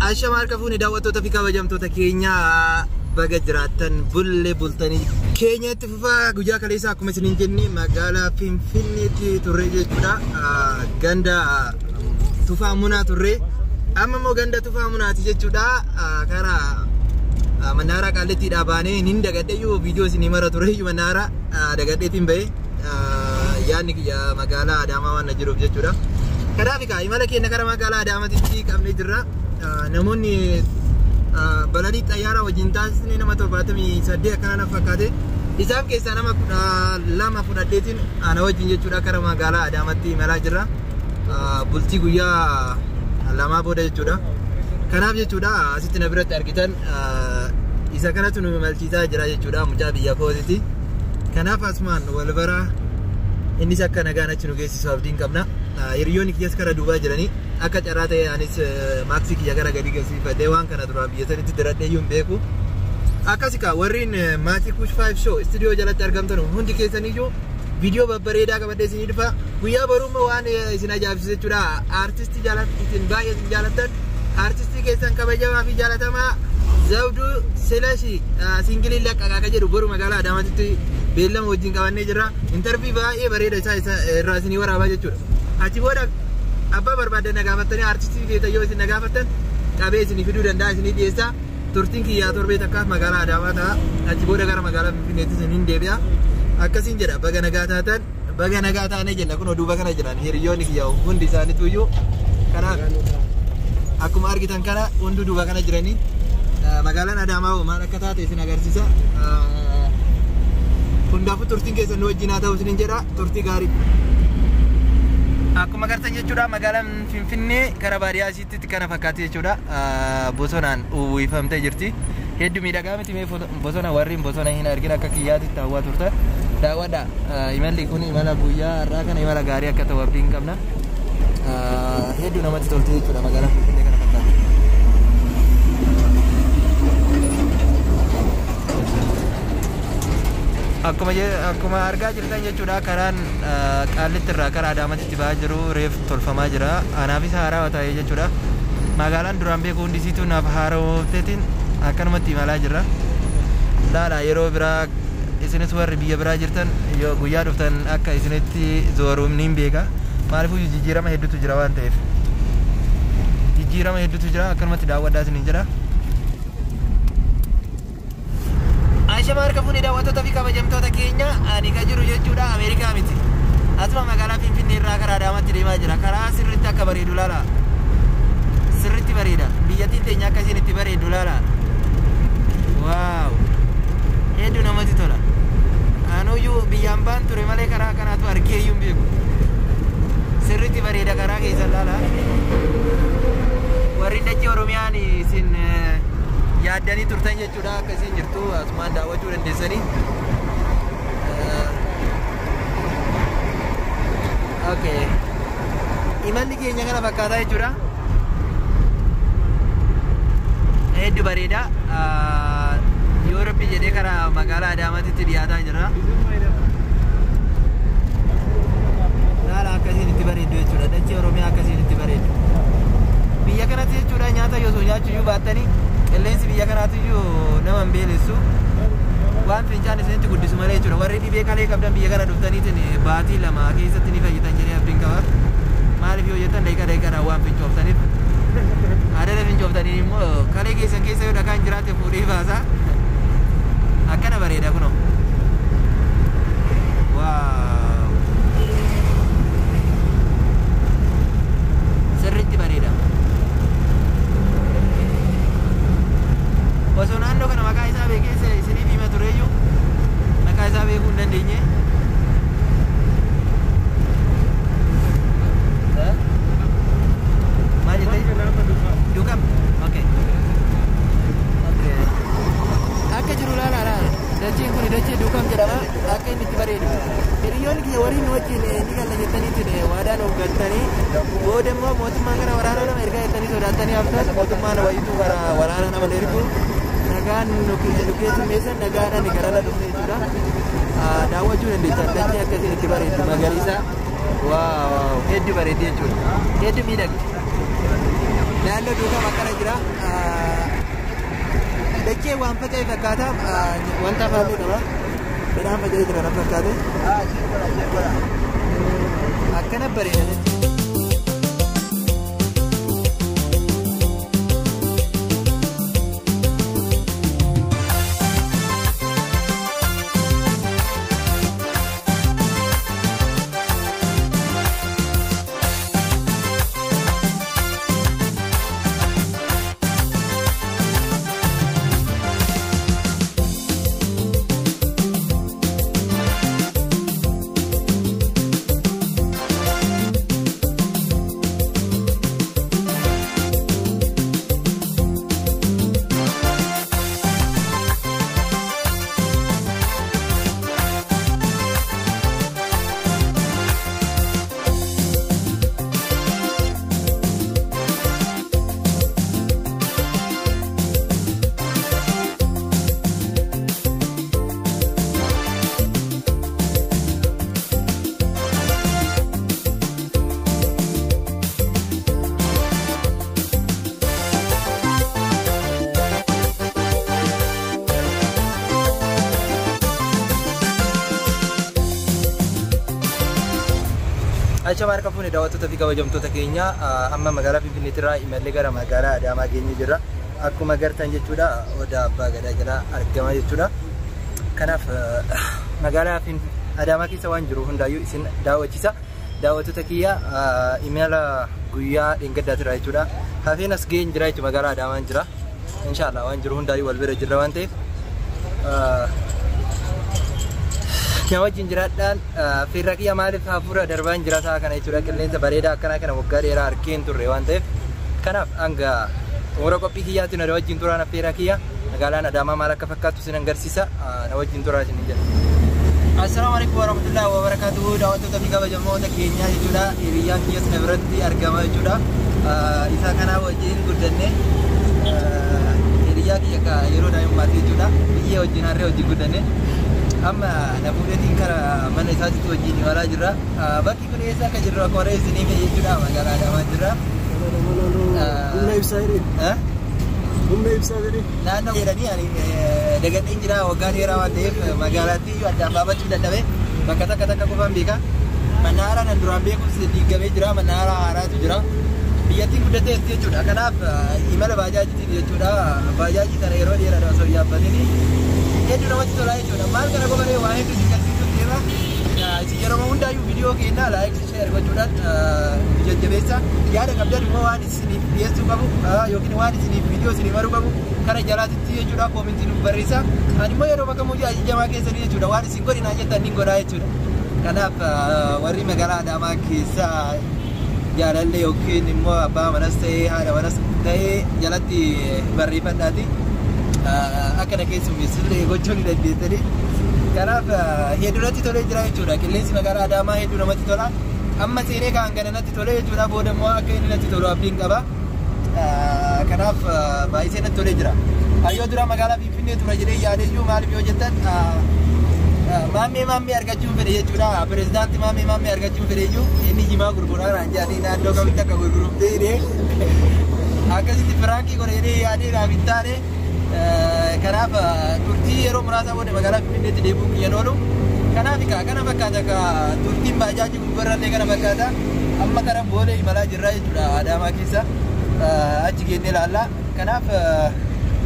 Ashama harka fuuni daawwattoota fi kabajamtoota keenya baga jiraattan bullee bultanii keenyatti fufaa guyyaa kaleessa akkuma isiniin jenne magaalaa Finfinneetti turre jechuudha. Ganda Tufaa Munaa turre. Amma immoo ganda Tufaa Munaati jechuudha. Karaa Mannaaraa Qaallittiidhaa baanee nin dagadheeyyuu viidiyoo isinii mara tureyyuu Mannaaraa dagadheetiin bahe yaadni kiyya magaalaa Adaamaa waan na jiruuf jechuudha. Kanaaf egaa imala keenya gara magaalaa Adaamaatti qabnee jirra. Namoonni balalii xayyaaraa wajjin taasisne nama 78 akkana na fakkaate. Isaan keessaa nama 12 fudhadheetiin ana wajjin jechuudha gara magaalaa Adaamaatti imalaa jirra. Bultii guyyaa lamaa booda jechuudha. Kanaaf jechuudha asitti na biratti argitan isa kanatu nu imalchiisaa jira jechuudha mucaa biyya kootiti. Kanaaf asumaan wal baraa innis akka nagaan achi nu geessisu abdiin qabna. Hiriyoonni kiyyas kara duubaa jiranii akka carraa ta'e anis maaksii kiyya gara gadi gasiifadhee waan kana duraan biyya sanitti diradhee iyyuu hin beeku. Akkasi kaa warreen maatii Kush 5 Show istuudiyoo jalatti argamtan hundi keessaniyyuu viidiyoo babbareedaa qabadhee isinii dhufa. Guyyaa boruu waan isin ajaa'ibsiisu jechuudha. Aartistii isin baay'ee isin jaalattan aartistii keessan kabajamaa fi jaalatamaa Zawduu Silashi singilii laqqaqaa kan jedhu boru magaalaa Adaamaatti beellama wajjin qabannee jirra. Intarvii baay'ee bareeda isaa irraa isinii waraabaa jechuudha. Achi booda abbaa barbaadan na gaafattanii aartistii feetan yoo isin na gaafattan qabee isinii fiduu danda'a isinii dhiyeessa. Turtiin kiyyaa torbee takkaaf magaalaa Adaamaa ta'a. Achi booda gara magaalaa Finfinneetti isiniin deebi'a. Akkasiin jedha baga nagaa taatan baga nagaa taanee jenna kun duuba kana jiran hiriyoonni kiyyaa hundi isaaniitu iyyuu kanaaf akkuma argitan kana hunduu duuba kana jiranii magaalaan Adaamaa hoo maal akka taate isin agarsiisa. Hundaafuu turtiin keessan nu wajjin haa ta'u isiniin jedha turtii gaarii. Akkuma agartan jechuudha magaalaan Finfinnee gara baadiyyaa isiitti kana fakkaatti jechuudha. Bosonaan uwwifamtee jirti. Hedduu miidhagaa miti mee bosona warri bosona hin argin akka kiyyaatti hawwaa turtan. Daawwadha imalli kun imala guyyaa har'aa kana imala gaarii akka ta'u abdiin qabna. Hedduu namatti tolti jechuudha magaalaan Finfinnee kana fakkaatti. Akkuma argaa jirtan jechuudha karaan Qaallitti irraa karaa Adaamaatti ba'aa jiru reef tolfamaa jira. Anaafis haarawaa ta'e jechuudha. Magaalaan duraan beeku hundisiituu naaf haaromteetiin akkanumatti imalaa jirra. Laala yeroo biraa isinis warri biyya biraa jirtan yoo guyyaa dhuftan akka isinitti zooruun niin beeka. Maaliifuu jijjiirama hedduutu jira waan ta'eef. Jijjiirama hedduutu jira akkanumatti daawwadhaa isiniin jedha. Ashama harka fuuni daawwattoota fi kabajamtoota keenya ani kan jiru jechuudha Ameerikaa miti. Asuma magaalaa Finfinnee irraa karaa Adaamaatti deemaa jira. Karaa sirriitti akka bareedu laala. Sirriitti bareeda. Biyyattiin teenya akka isheen itti bareedu laala. Waaw! Hedduu namatti tola. Anuyyuu biyyaan baan ture malee karaa kanaatu argee iyyuu hin beeku. Sirriitti bareeda karaa keessan laala. Warri dachee Oromiyaan isin yaaddanii turtan jechuudha akka isin jirtu asumaan daawwachuu dandeessanii. Okay. Imalli keenya kana fakkaataa jechuudha. Hedduu bareeda. Yoo Rabbi jedhee karaa magaalaa Adaamaatti dhiyaataa jira. Laala akkasiin itti bareeddu jechuudha. Dachee Oromiyaa akkasiin itti bareeddu. Biyya kanatti jechuudha nyaata yoo nyaachuu iyyuu baattanii qilleensi biyya kanaatu iyyuu nama hin beelessu. Waan fincaan isinitti guddisu malee jechuudha. Warri dhibee kalee qabdan biyya kana dhuftaniitiin baatii lama keessatti ni fayyitan jedhee abdiin qaba. Maaliif yoo jettan daqiiqaa daqiiqaadhaan waan fincooftaniif. Adada fincooftaniin immoo kalee keessan keessa yoo dhakaan jiraate fuudhee baasa. Akkana bareeda kunoo. Waaw! Sirriitti bareeda. Osoo naannoo kana maqaa isaa beekee isiniif hima tureyyuu maqaa isaa beekuu hin dandeenye. Maal jettee? Dukam. Okay. Okay. Akka jiru laala laala. Dacheen kun dachee Dukam jedhama. Akka inni itti bareedu. Hiriyoonni kiyya waliin nu wajjin ni galla jettaniitti waadaan of galtanii booda immoo mootummaan gara waraana nama ergaa jettanii sodaattanii haftan mootummaan wayituu gara waraana nama ergu nagaan nu keessummeessan nagaadhaan gara dhufne jechuudha. Daawwachuu dandeessan dachee akkasiin itti bareeddu magariisa. Waaw hedduu bareeddi jechuudha. Hedduu miidhagdi. Naannoo duukaa akkana jira. Dachee waan faca'e fakkaata. Wanta afaan qaba. Midhaan faca'ee jira na fakkaate. Akkana bareeda jechuudha. Acha harka fuune daawwattoota fi kabajamtoota keenya amma magaalaa Finfinneetirraa imallee gara magaalaa Adaamaa geenye jirra. Akkuma agartan jechuudha odaa abbaa gadaa jala argama jechuudha. Kanaaf magaalaa Adaamaa keessa waan jiru hundaayyuu isin daawwachiisa. Daawwattoota kiyya imala guyyaa dheengaddaatiirraa jechuudha. Hafeen as geenye jira jechuudha magaalaa Adaamaan jira. Inshaallah waan jiru hundaayyuu wal bira jirra waan ta'eef. Na wajjin jiraadhaan firra kiyya maaliif hafuura darbaan jira sa'a kana jechuudha. Qilleensa bareedaa akkanaa kana waggaa dheeraa harkeen turre waan ta'eef. Kanaaf hanga xumura qophii kiyyaatti na wajjin turaan affeera kiyya. Magaalaan Adaamaa maal akka fakkaattu isin agarsiisa. Na wajjin turaa isin jedha. Assalaamu alaikum warahmatullahi wabarakatuh. Daawwattoota fi kabajamtoota keenyaa jechuudha. Hiriyyaan kiyyas na biratti argama jechuudha. Isa kanaa wajjin guddanne hiriyyaa kiyya yeroo daa'imummaatti jechuudha. Biyya wajjin harree wajjin guddanne. Amma na fuudheetiin karaa mana isaatitti wajjin imalaa jirra. Bakki kun eessa akka jirru akka warra isiniif jechuudha. Magaalaa Adaamaa jirra. Humna ibsaa jedhee. Humna ibsaa jedhee. Naannoo jedhanii ani dagadheen jira waggaa dheeraa waan ta'eef magaalaatti iyyuu addaan baafachuu dadhabe bakka takka takka qofaan beeka. Mana haaraa nan duraan beekus diigamee jira. Mana haaraa haaraatu jira. Biyyattiin guddateetti jechuudha. Kanaaf imala baajaajiitiin jechuudha. Baajaajii kana yeroo dheeraadha osoo hin yaabbatini. Hedduu namatti tolaa jechuudha. Maal kana qofaree waa hedduu isin garsiisuuf deema. Isin yeroo hundaayyuu viidiyoo keenya like share gochuudhaan jajjabeessa. Yaada qabdan immoo waan isiniif dhiyeessuu qabu yookiin waan isiniif viidiyoo isiniif baruu qabu kana jalaatitti jechuudha koomentii nuuf barreessa. Ani immoo yeroo bakka mujii ajajamaa keessanii jechuudha waan isin godhinaa jettan ni godhaa jechuudha. Kanaaf warri magaalaa Adaamaa keessa jaalallee yookiin immoo abbaa manas ta'ee haadha manas ta'ee jalatti barreeffadhaati. Akkana keessummeessullee gochuu ni dandeessanii. Kanaaf hedduu natti tolee jira jechuudha. Qilleensi magaalaa Adaamaa hedduu namatti tola. Amma seenee kan gana natti tolee jechuudha. Booda immoo akka inni natti tolu abdiin qaba. Kanaaf baay'isee natti tolee jira. Hayyoo dura magaalaa Finfinnee tura jedhee yaadeyyuu maaliif yoo jettan maammee maammee argachuun fedhe jechuudha. Pirezidaantii maammee maammee argachuun fedhe iyyuu inni jimaa gurguraa naan jedhanii naannoo kamitti akka gurguruuf ta'e akkasitti firaankii godhe jedhee yaadee naaf hin taane. Kanaaf turtii yeroo muraasa booda magaalaa Finfinneetti deebi'uun kiyyan oolu. Kanaaf kana fakkaata turtiin baajaajii gurgurallee kana fakkaata. Amma karaa booda imalaa jirra jechuudha Adaamaa keessa. Achi geennee ilaalla. Kanaaf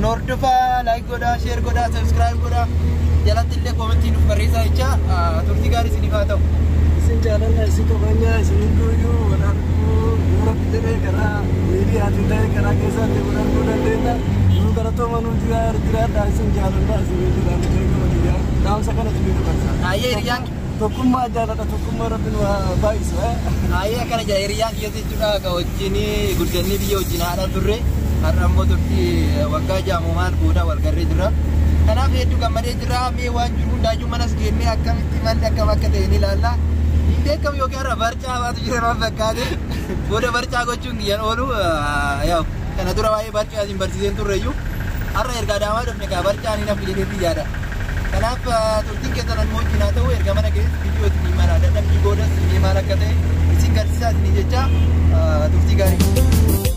nu hordofaa, like godhaa, share godhaa, subscribe godhaa. Jalatti illee koomentii nuuf barreessaa jecha turtii gaarii isiniif haa ta'u. Isin jaalanna, isin kabajna, isin hunduyyuu wal arguu yoo rabbi jedhee karaa miidiyaatiin ta'e karaa keessaatti wal arguu dandeenya. Nu galatoomaa nuuf jiraadha, isin jaalanna, isin jiraadha. Dhaamsa kana isin dabarsa. Ayyee hiriyyaan Tokkummaa jaaladha, tokkummaa rabbi nu haa baay'isu. Ayyee akkana jira hiriyyaan kiyya jechuudha ka wajjin guddannee biyya wajjin haadha turre har'a immoo turtii waggaa jaamumaan booda wal garree jirra. Kanaaf hedduu gammadee jira. Mee waan jiru hundaayyuu manas geennee akkamitti manni akkam akka ta'e ni ilaalla. Hin beekamu yookiin har'a barcaa baatu jira waan fakkaate. Booda barcaa gochuun kiyyaan oolu yaa'u kana dura waa'ee barcaa isin barsiiseen turreyyuu har'a erga Adaamaa dhufne kaa barcaan hin hafu jedheetti yaada. Kanaaf turtiin keessan amma wajjin haa ta'u erga mana keessa viidiyoo isin mara dadhabbii boodas mee maal akka ta'e isin garsiisaa isin jecha turtii gaarii.